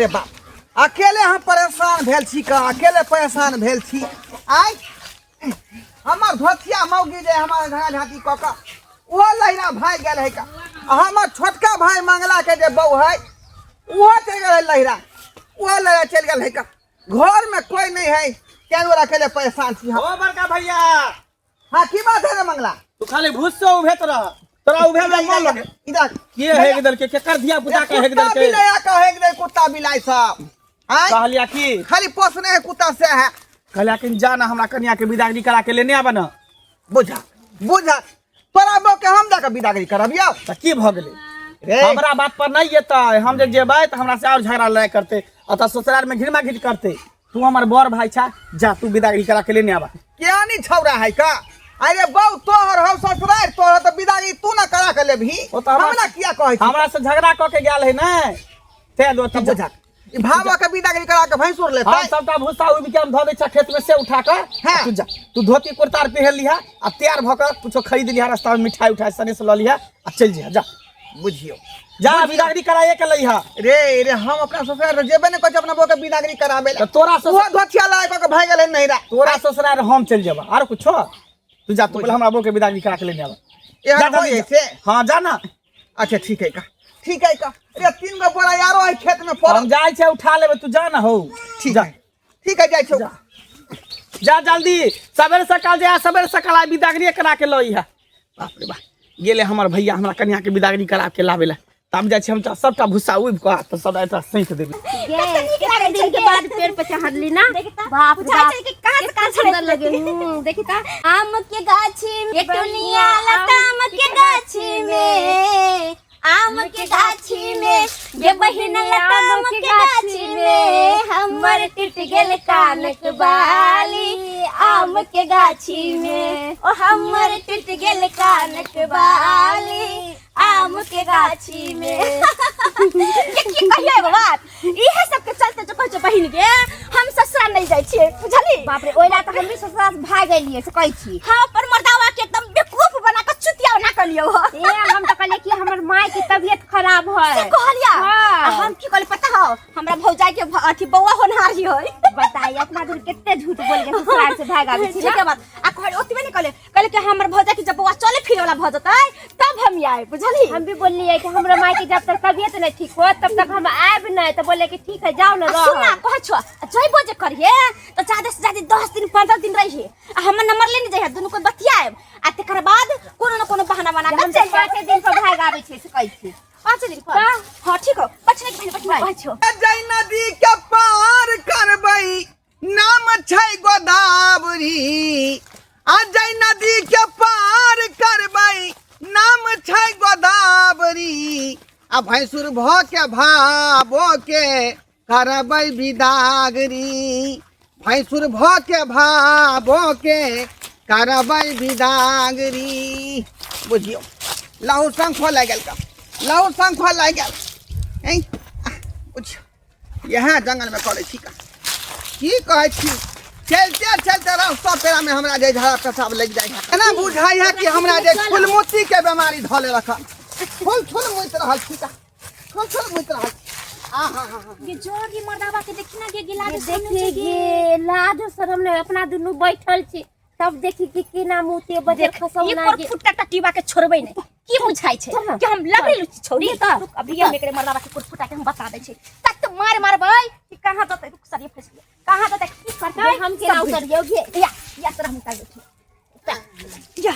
रे बाप, अकेले हम परेशान भेल छी का, अकेले परेशान भेल छी। आइ हमर धोतिया मौगी जे हमर घड़ा झाँटी कऽ कऽ ओहो लहिरा भागि गेल है का। आ हमर छोटका भाई मंगला के जे बहू है ओहो चलि गेल है लहिरा, ओहो लहिरा चलि गेल है का। घर में कोई नहीं है, तें दुआरे अकेले परेशान छी हम। ओ बड़का भैया। हाँ, की बात है रे मंगला? तू खाली भूस से उभेत रह, तोरा उभे में मन लगे। इधर के हेग दल के, केकर धिया पुता के हेग दल कुत्ता के? बिलाया का हेग दे, कुत्ता बिलाई सब। आय? कहलिया की? खाली पोसने है कुत्ता से है। कहलिया कि जा ना हमरा कन्या के विदागरी करा के लेने आबा ना। बुझा बुझा, तोरा बो के हम जाके विदागरी करबियो। त की भ गेलै? रे। हमरा बात पर नहीं एतै, हम जे जेबै त हमरा से और झगड़ा लड़ाई करते, अतः ससुराल में घिरमा घिर करते। तू हमर बड़ भाई छा, जा तू विदागरी करा के लेने आबा। क्या नहीं छौरा है का? अरे बौ तोहर हौ ससुराल तोहर, त विदागरी तू ना करा के लेबही। ओ त हमरा हमरा किया कहै छी? हमरा से झगड़ा क के गेल है ने, ते दो की तब बुझा ई भावा के विदागरी करा के भैंसुर लेतै। हम सबटा भूसा उबि के हम धऽ दै छा खेत में से उठा के। हाँ। तू जा, तू धोती कुर्ता आर पहिर लिहा आ तैयार भ के कुछो खरीद लिहा, रास्ता में मिठाई उठाई सने से ल लिहा आ चलि जइहा। जा बुझियो जा विदागरी कराए के लइहा। रे रे, हम अपना ससुराल से जेबे ने कहै छी अपना बो के विदागरी कराबे ला। त तोरा ससुर ओहो धोतिया लाय क के भागि गेलै नहिरा। तोरा ससुराल हम चलि जेबा आर कुछो? तू जा, तू पहिले हमरा बो के विदागरी करा के लेने आबा। एहन जा, होय जल्दी जा। से? हाँ, जा ना। अच्छा ठीक है का, ठीक है का। रे 3 गो बोरा यारो है खेत में पड़ल। हम जाइ छै उठा लेबै, तू जा ना हो। ठीक जा। है, ठीक है, जाइ छौ। जा। जा जल्दी, सवेरे सकाल जा, सवेरे सकाल आइ विदागरी करा के लइहा। बाप रे बाप, गेले हमर भैया हमरा कन्या के विदागरी करा के लाबे ला। तब जाइ छी हम त सबटा भूसा उबि कऽ तऽ सबटा एकटा सैंत देबै। गे, कितने दिन के बाद पेड़ पर चढ़ली ना, बाप रे बुझाइ बाप, छै कि कहाँ से कितना कहाँ सुंदर छड़ैत लगे। हेतै। देखी ता। आम के गाछी में टुनिया लताम के गाछी में, आम के गाछी में गे बहिन लताम के गाछी में, हमर टूट गेल कानक बाली आम के गाछी में, ओ हमर टूट गेल कानक बाली आम के गाछी में। के की कहियो एगो बात, इहे सब के चलते जो कहै छौ बहिन गे, हम ससुराल नहीं जाइ छियै, बुझली? बाप रे, ओइला तऽ हम भी ससुराल से भागि गेलियै से कहै छी। हाँ, अपन मर्दावा के एकदम बेवकूफ बना के चुतिया बना के लियौ हो। ए, हम तऽ कहलियै कि हमर माय के तबियत खराब है। से कहलियै? हाँ। आ हम की कहलियै पता हौ? हमरा भौजाई के अथी बौआ होनहार ही है। बताइए, अपना दूर कते झूठ बोल के ससुराल से भाग आबै छी ठीक है ना? बात। आ कहलियै ओतबे नहीं कहलियै, कहलियै कि हमर भौजाई के जब बौआ चले फिरे वाला भऽ जेतै तब हम आए, बुझली? हम भी बोललियै कि हमरा माय के जब तक तबियत नहीं ठीक हो तब तक हम आएब नहीं, तो बोले कि ठीक है जाओ ना आ सुन ना, रहो। कहै छौ, आ जइबो जे करिहे तऽ ज्यादा से ज्यादा 10 दिन 15 दिन रहिहे, आ हमर नंबर लेने जइहे, दुनू कोइ बतियाएब, आ तकर बाद कोनो न कोनो बहाना बना के हम चलि तऽ जायब। 5 दिन पर भाग आबै छियै से कहै छी। 5 दिन पर? हाँ ठीक हो, बचने के पहले बचने कहै छौ। जय नदी के पार करबै नाम छै गोदावरी, आ जय नदी के पार करबै नाम छै गोदावरी, आ भैंसुर भ के भाबो के करबै विदागरी, भैंसुर भ के भाबो के करबै विदागरी। बुझियौ, लहु शंखो लागि गेल का, लहु शंखो लागि गेल। ऐं, बुझियौ, इएह जंगलमे करै छी का। की कहै छी, चलते चलते रास्ता पेरा में हमरा जे झाड़ा पेशाब लागि जाइ है, एना बुझाइ है कि हमरा जे फुलमुती के बीमारी धऽ लेलक हन। फुल फुल मुति रहल छी का, फुल फुल मुति रहल छी। आ हा हा हा। गे जोगी मर्दावा के देखी ना गे, गिला ये देखी गे, लाज शरम नहीं, अपना दुनू बैठल छी तब देखी कि केना मुँह ते बजर देख, खसौ ई ना पर गे। फुट्टा टटीबा के छोड़बै नहीं। की बुझाइ छै चल ना। कि हम लबड़ी लुच्ची छौड़ी? ई तऽ, रुक, अभी हम एकरे मर्दावा के कुरफुटा के हम बता दै छी। तक तऽ मार मारबै कि कहाँ जतै, रुक सरिये फसि गेलै। कहाँ जतै, की करतै? गे, हम केना सब बुझि उतरियौ गे? या, या तोरा हम उतारि दै छी। या।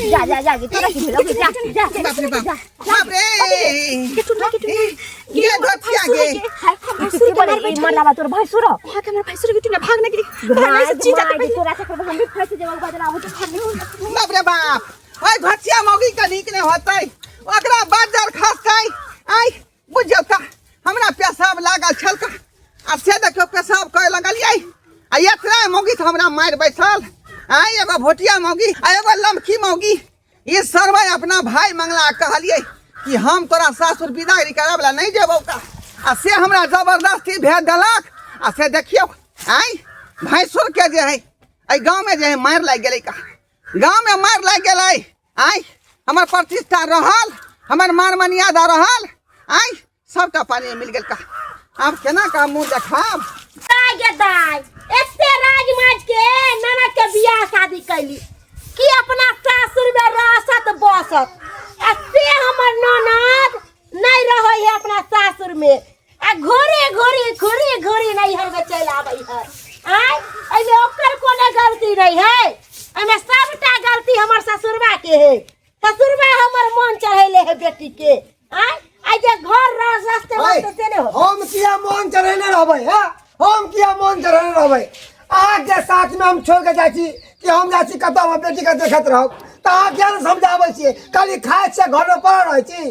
जा जा जा गे, तोरा की भेलौ गे? जा जा बाप रे बाप, बाप रे, ये घटिया गे। की बोले ई मरलाबा तोर भैंसुर हौ? माय, तोरा चक्कर में हम भी फंस जेबौ बदला हो तो बाप रे बाप, ओइ घटिया मौगी के नीक नहि होतै, ओकरा बाजार खसतै। आइ बुझियौ तऽ हमरा पेशाब लागल छल का, आ से देखियौ पेशाब करे लगलियै, आ एतना मौगी से हमरा मारि बैसल आ एगो भोटिया मौगी आ एगो लमकी मौगी ई सरवा अपना भाई मंगला कहलिए कि हम तोरा सासुर विदागरी कराबला नहीं जेबौ का आ से हमरा जबरदस्ती भेज देलक आ से देखियौ आय भैंसुर के जे है एहि गाँवमे जे है मारि लागि गेलै का गाँवमे मारि लागि गेलै आय हमर प्रतिष्ठा रहल हमर मान मर्यादा रहल आय सबटा पानी मिल गेल का आब केना का मुँह देखाब दाय गे दाय एते राज माज के ननद के बियाह शादी कैली कि अपना सासुर में रहसत बसत आ से हमर ननद नहीं रहे है अपना सासुर में आ घूरी घूरी घूरी घूरी नैहर में चलि आबै है आय एहिमे ओकर कोनो गलती नहीं है एहिमे सबटा गलती हमर ससुरबा के है ससुरबा हमर मन चढ़ैले है बेटी के आय आइ जे घर रह रस्ते ओए, बस्ते से ने हो हम किया मन चढ़ेने रहबै हैं हम किया मन चढ़ेने रहबै अहाँके साथमे हम छोड़ि कऽ जाइ छी कि हम जाइ छी कतऽ हमर बेटीके देखैत रहब तऽ अहाँ किया ने समझाबै छियै खाली खाइ छियै घरमे पड़ल रहै छी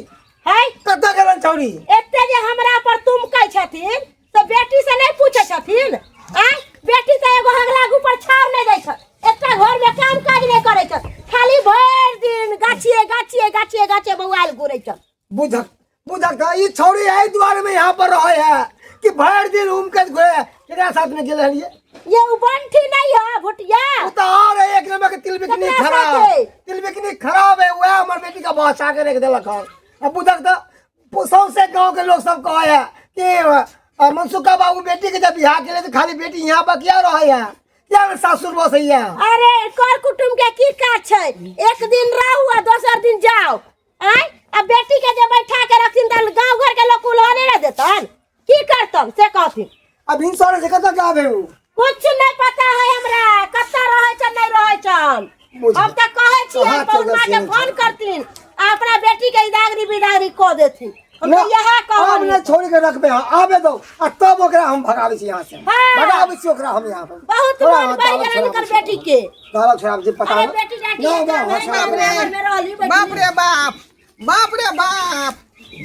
है कतऽ गेलन छौड़ी एते जे हमरा पर तुमकै छथिन तऽ बेटी से नहीं पूछे छथिन आय बेटी तऽ एगो हगला ऊपर छाव नहीं दै छ एकटा घर में काम काज नहीं करे छ खाली भरि दिन गाछिए गाछिए गाछिए गाछिए बौआल घुरै छ बुझक बुझक तऽ ई छौड़ी एहि दुआरे में यहाँ पर रहै है कि भरि दिन घूम के घुरे केकरा साथ में गेल हलियै ये उ बंठी नहीं है भुटिया उ तऽ और है एक नंबर के तिलबिकनी केकरा खराब साथे? तिलबिकनी खराब है वएह हमर बेटी के बहसा के रख देलक हन आ बुझक तऽ सौंसे गांव के लोग सब कहे है कि मनसुखा बाबू बेटी के जब बियाह के तो खाली बेटी यहाँ पर क्या रहे है क्या सासुर बसैया अरे कर कुटुम के की काज छै एक दिन रहू आ दोसर दिन जाओ आय आ बेटी के जे बैठा के रखथिन तऽ गांव घर के लोग उल्हने न देतन की करतन से कहथिन अब इंसान से कतऽ जाबे उ कुछ नहीं पता है हमरा कतऽ रहै छन नहीं रहै छन बुझ- हम तऽ कहै छियै अहाँ पौनमा चलि के जाइ फोन करथिन आ अपना बेटी के इदागरी बिदागरी कऽ देथिन हम तऽ इएह आब कहब नहीं छोड़ के रखबे हाँ आबे दो आ तब ओकरा हम भगाबै छी यहाँ से हाँ। भगाबै छी ओकरा हम यहाँ पर बहुत थोड़ा मन हाँ, बढ़ि दावत गेलनि छोड़ाबै हुनकर छी। बेटी के दावत छोड़ाबै छी पता अरे नहीं। बेटी जाटी ना, ना, है, हाँ, बाप रे में रहली बैठली। बाप रे बाप बाप रे बाप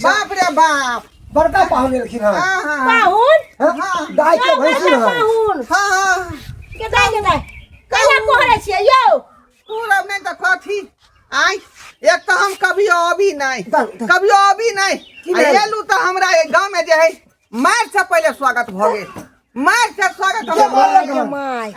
बाप रे बाप बड़का पाहुन एलखिन हँ हाँ हाँ पाहुन हाँ, दाइ के यौ, भैंसुर बड़का हँ पाहुन हाँ हाँ के दाइ के दाइ कैला कोहरे छियै यौ पूरब नहीं तो कथी आय एक तो हम कभी अभी नहीं उतार, उतार। कभी अभी नहीं की आ भेल? एलू तो हमरा ए गांव में जे है मार से पहले स्वागत भ गेल मार से स्वागत के हम मारलक के हन? माय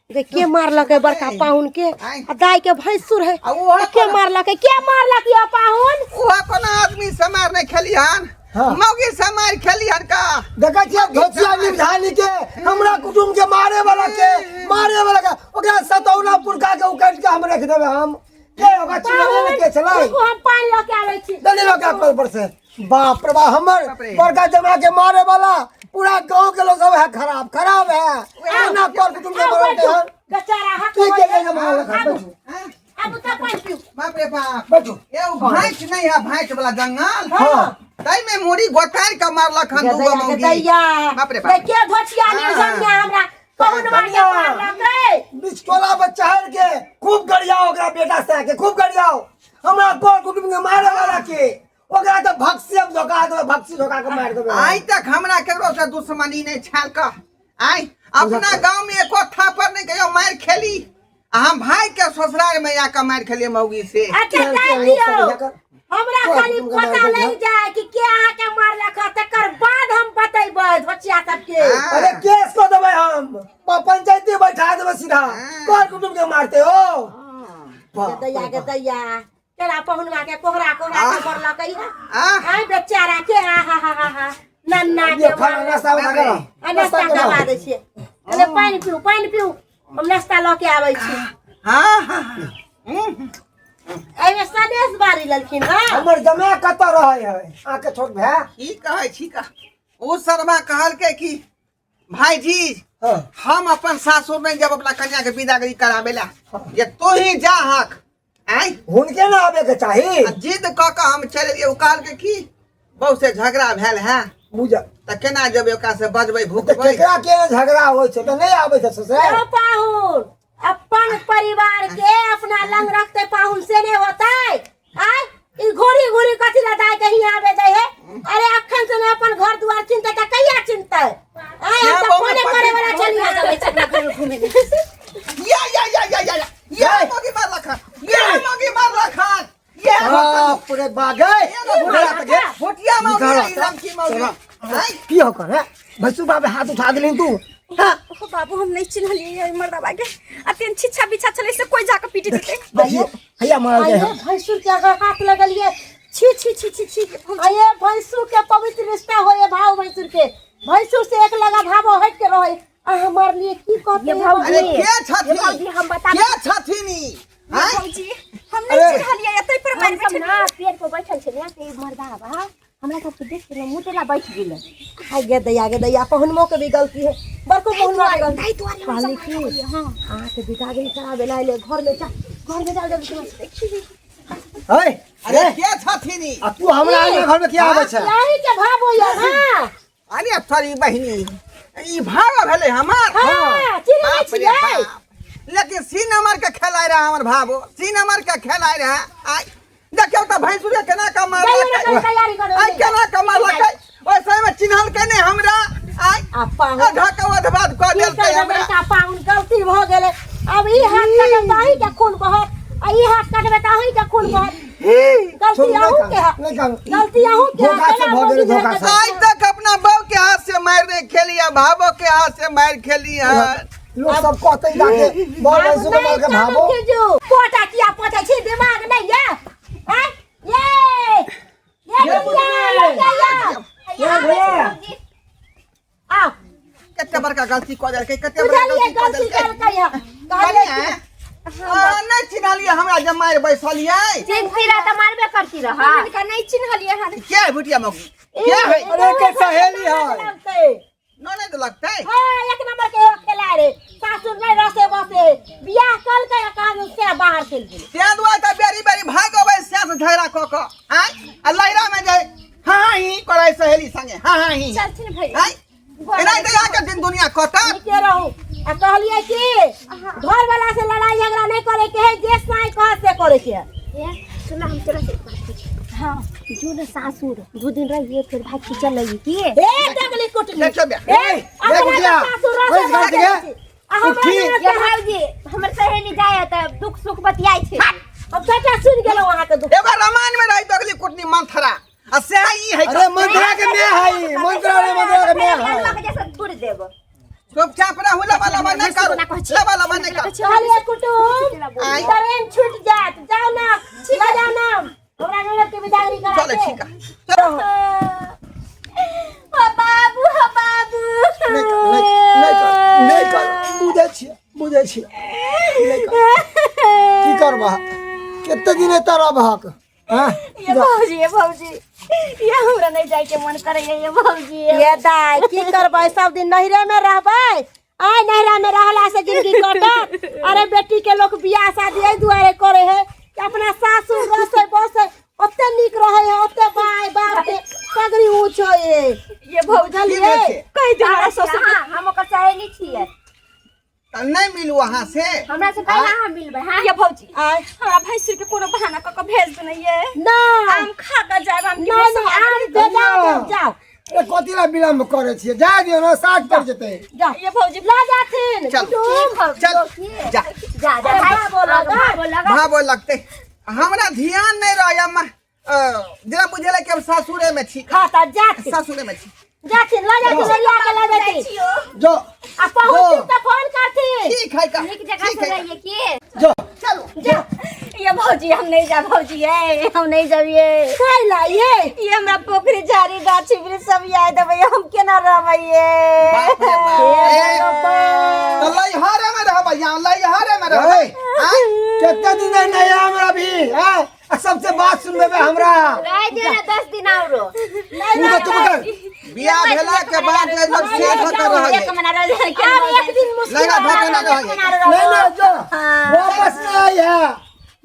गे के मारलकै बड़का पाहुन के आय। आ दाइ के भैंसुर है आ ओहो आ के मारलकै के मारलक यौ पाहुन ओहो कोनो आदमी से मार नहीं खेली हन हाँ। मौगी से मार खेली हन का देखै छियै धोतिया निधानी के हमरा कुटुम के मारे वाला के मारे वाला के ओकरा सतौना पुरखा के उकट के हम रख देबै हम के ओकरा चिन्हबे के छलै रुकू हम पानि लऽ के आबै छी जल्दी लऽ के कल पर से बाप रे बाप हमर बाप रे। बड़का जमा के मारे वाला पूरा गांव के लोग सब है खराब खराब है एना कर कुटुम के आउ, मारते बैठू। हैं बेचारा हक की के के मारल आबू, बैठू हाँ? आबू तऽ पानि पीऊ बाप रे बाप बैठू ए उ भाँट नहीं है भाँट वाला जंगल हाँ। ताई में मुड़ी गोतार के मारलक हन दूगो दैया मौगी दैया बाप रे बाप के धोचिया निर्जनिया हमरा कौन मार के मारलकै बिचटोला पर चढ़ के खूब गरियाओ ओकरा बेटा से के खूब गरियाओ हमरा कर कुटुम के मारे वाला के ओकरा तो भक्सी हम धोखा देबै भक्सी धोखा के मारि देबै आइ तक हमरा केकरो से दुश्मनी नहीं छाल का आइ अपना गांव में एको थापर नहीं कहियो मार खेली आ हम भाई के ससुराल में आके मार खेलिए मौगी से अच्छा के जाय लोग दियौ सब इएह कर। हमरा तोरा खाली कुटुम के पता मारि लागि देलक। जाय कि के अहाँके मारलक हँ, तकर बाद हम बतेबै धोचिया सबके हाँ। अरे केस कऽ देबै हम पंचायती बैठा देबै सीधा कर कुटुम के मारते हो के दैया के दैया केना पहुनवा के कोहरा कोहरा के मरलकै हँ आह। आय बेचारा के हा हा हा हा हा नन्ना ये के खाना नाश्ता बना के लाओ। आ नाश्ता नाश्ता करवा बनाओ। दै छियै अरे पानि पीऊ पानि पीऊ हम नाश्ता लऽ के आबै छी हाँ हाँ हम्म। एहिमे सनेस बारी लेलखिन हँ हमर जमा कतऽ रहै है अहाँके छोट भाय की कहै छी का ओ शर्मा कहलकै कि भाईजी हाँ हम अपन सासुर नहीं जब अपना कन्या के विदागरी कराबे ला जे तू ही जा हक आय हुनके ना आबे के चाही आ जिद कऽ कऽ हम चलि एलियै ओ कहलकै कि बहु से झगड़ा भेल है बुझ तऽ केना जेबै ओकरा से बजबै तऽ भुकबै केकरा के झगड़ा होइ छै तऽ नहि आबै छै ससुराल यौ पाहुन अपन परिवार के अपना लंग रखते पाहुन से नहीं होता है आय ई घोड़ी घोड़ी कथी ला दाय के हियाँ आबे जाइ है अरे अखन से ने अपन घर दुआर चिंता त कहिया चिंता आय हम त फोने करे वाला चली आ जाबै छै घूमे या या या या या या या मोगी मार लखन या मोगी मार लखन या बाप रे बा गए भोटिया मौगी ई लमकी मौगी आय की हो कर भैंसू बाबे हाथ उठा देलिन तू हाँ ओ बाबू हम नहीं चिन्हलिए मर्दाबा के अत्यंत छिछा बिछा छलै से कोई जाके पीट देतै देखियो हैया मारल आये गए भैंसुर के अगर हाथ लगलिए छी छी छी छी छी आये भैंसुर के पवित्र रिश्ता होए भाव भैंसुर के भैंसुर से एक लगा भाव हट के रहे अहाँ मारलिए की कहते ये भौजी। अरे के छथिन भौजी, हम बता के छथिन ई आय भौजी हम नहीं चिन्हलिए एतै पर मारि हम सब बैठल ना पेड़ पर बैठल छलियै से ई मर्दाबा हमरा सबके देख के मुँह टेला बैठ गेलै आइ गे दैया गे दैया पहुनमो के भी गलती है बड़को पहुनमो के गलती ताहि दुआरे हम कहली सब की मारलियै, हाँ अहाँके बिदागरी कराबे ला अयलै घर में जा घर में जा जल्दी है अरे के छथिन ई आ तू हमरा आगे घर में किया आबै छै यही के भाव होइए हाँ अरे थोड़ी बहिनी ई भाव भेलै हमर हाँ चिन्है बाप रे छियै बाप। लेकिन सी नंबर के खेलाय रहा हमर भावो सी नंबर के खेलाय रहा आय देखियौ तऽ भैंसुरे केना कऽ जाइए ना मारलकै कहीं तैयारी करो आय केना कऽ मारलकै ओहि समय में चिन्हल के नहि हमरा आय आ पाहुन आधा के अधबाद कऽ की देलकै करबै हमरा बेटा पाहुन गलती भऽ गेलै अब ई हाथ कटब तऽ अहीं के खून बहत आ ई हाथ कटबै तऽ अहीं के खून बहत गलती छोड़ू, अहूँ के है नहि कानू, नहि कानू। गलती अहूँ के है धोखा से केना भऽ गेलै, मौगी धोखा भेल से। आइ तक अपना बहू के हाथ से मारि नहि खेली आ भावो के हाथ से मारि खेली है लोग सब कहते जाके बड़ आब भैंसू के नहि मार के कानू भावो खिजू पोटा किया पोछै छी दिमाग नहि ये आँय ये ये गुड़िया लग जाइए ये भैया आओ कते बड़का गलती कऽ देलकै कते बड़का बुझलियै गलती कऽ गलती देलकै केलकै है कहलियै कनिया, अहाँ नहि चिन्हलियै हमरा जे मारि बैसलियै चिन्हती रह तऽ मारबे करती रह हम हिनका नहीं चिन्हलिए हन के है भुटिया मौगी के है अरे के सहेली है ननद लगतै हाँ एक नंबर के खेला रे सासुर नहीं रसे बसे बियाह कल के कानून से बाहर चल गेल तें दुआरे तऽ बेरी बेरी भागि अबै सएह से झगड़ा कऽ कऽ आँय आ लैरा मे जे हाँ हाँ ही करै सहेली संगे हाँ हाँ ही चलथिन भैया आँय एना तऽ अहाँके दिन दुनिया कटत नीके रहू आ कहलियै कि घर वाला से लड़ाई झगड़ा नहीं करे के है जे साई कह से करे के है ए, सुन हम तोरा से एक बात पूछी हाँ जो ना सासुर दू दिन रहिए फिर भाग के चल रही की ए दगली कुटली देखियौ बे। ए ए, अपना गुड़िया, तो सासुर रसे बैस घर बसे के। छी। आ हमरा उठी। ननद ये के भाऊजी हमर सहेली जाय त दुख सुख बतियाई छै हम सबटा सुनि गेलहुँ अहाँके दुख एगो रामायण में रही दगली कुटनी मंथरा आ सएह ई है अरे मंत्रा के मैं है मंत्रा रे मंत्रा के मैं है के जैसा थोड़ देब चुपचाप रहू लबा लबा नहि करू लबा लबा नहि करू कहलियै कुटुम आइ। ट्रेन छूट जायत जाउ ना लऽ जाउ ना हमरा ननद के बिदागरी करा चले के ठीक है चलो हो बाबू हो बाबू नहीं कर नहीं कर नहीं कर बुझै छियै बुझै छियै नहीं कर की करबह कते दिन एतऽ रहबहक हाँ ये भौजी ये भौजी ये हमरा नहीं जाए के मन करे ये भौजी ये दाय की करबै सब दिन नैहरे में रहबै आय नैहरा में रहला से जिंदगी कटत अरे बेटी के लोग बियाह शादी एहि दुआरे करे है कि अपना सासुर रसे बसे ओते नीक रहे है ओते बाय बाप के सगरी ऊंच है ये भौजी की भेल छै? कहि दे हमरा ससुर हाँ हम ओकर सहेली छियै तऽ नहि मिलू अहाँ से हमरा से पहला अहाँ मिलबै हाँ ये भौजी आय हमरा भैंसुर के कोनो बहाना क के भेज देने ये नहीं आम खा के जायब हम नहीं नहीं आम दे जाओ जाओ अरे कथी ला विलम्ब करै छियै जा दियौ ने साँझ पड़ि जेतै जाओ ये भौजी ला जाथिन चल। कुटुम चल जा जा जा अरे भाई बाबो लगा। बाबो लगा भावो लगतै हमरा ध्यान नहि रहैया जेना बुझेलै कि हम सासुरे में छी हाँ तऽ जाथिन सासुरे में छी जाथिन लऽ जाथिन लड़िया के लऽ जाथिन जो आ पहुँचथिन तऽ फोन करथिन ठीक है का नीक जगह ठीक से है रहिए की जो चलो जा ये भौजी हम नहीं जा भौजी ये हम नहीं जाबिए खाइ ला ये ये हमरा पोखरी झाड़ी गाछी वृक्ष सब याद अबैया हम केना रहबै ये बाप रे बाप। ए, तऽ लैहरे में रहबै यहाँ लैहरे में रहबै आँय? कते दिन नहीं हमरा भी हैं आ सबसे बात सुन लेबे हमरा रह दियो ना 10 दिन औरो तू तो चुप कर बियाह भेला के बाद जे लोग सेठ होकर रहै एक महीना रह जाए आब एक दिन मुश्किल लगा धक्का ना रहै नहीं नहीं जो वापस नहीं आई है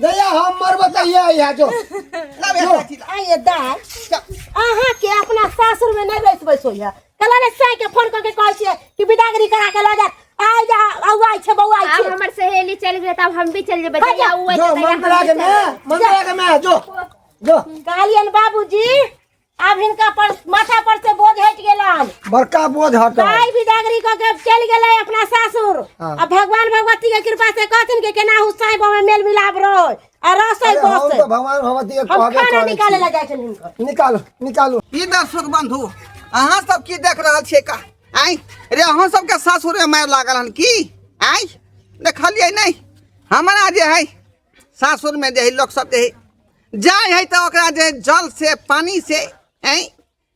नहीं हम मरबो तो ये आई है जो लब एकटा चीज आइए दाय अहाँ के अपना सासुर में नहीं रह बैसो है कला ने साई के फोन करके कहै छियै कि बिदागरी करा के लऽ जात आइ जा औआइ छै बौआइ आब छै हमर सहेली चलि गेलै तब हम भी चलि जेबै हाँ, जहिया उ जो अयतै तहिया मंत्रा हम के भी मैं चलबै। मंत्रा के मैं जो जो। कहलियन बाबूजी, आब हिनका पर माथा पर से बोझ हटि गेलन। बड़का बोझ हटल। दाई बिदागरी कऽ के चलि गेलै अपना सासुर। हाँ। आ भगवान भगवती के कृपा से कहथिन कि केना हुसाई में मेल मिलाप रहो आ रसै अरे हम बसै। तो भगवान भगवती के हम कहबे खाना करै निकाले छी। ला जाइ छनि हिनकर। निकालू, निकालू। ई दर्शक बंधु, अहाँ सब की देख रहल छियै का? आँय रे, अहाँ सबके सासुरे मारि लागल हन की? आँय देखलियै नहि? हमरा जे है सासुरमे जे है लोक सब जे है जाइ है तऽ ओकरा जे जल से पानी से आँय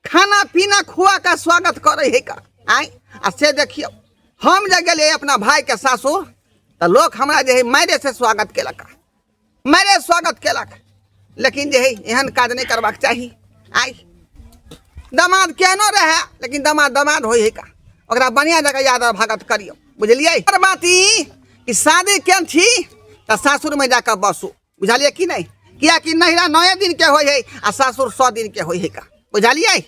खाना पीना खुआ कऽ स्वागत करै है का। आँय आ से देखियौ, हम जे गेलियै अपना भाईके सासुर तऽ लोक हमरा जे है मारे से स्वागत केलक, मारे स्वागत केलक। लेकिन जे है एहन काज नहि करबाक चाही। आइ दमाद केहनो रहए लेकिन दमाद दमाद होइ है का, ओकरा बढ़िआँ जकाँ याद भगत करियौ, बुझलियै? आओर बात ई कि शादी केन छी तऽ सासुरमे जाकऽ बसू, बुझलियै कि नहि? किएकि नैहरा 9 दिनके होइ है आ सासुर 100 दिनके होइ है का, बुझलियै?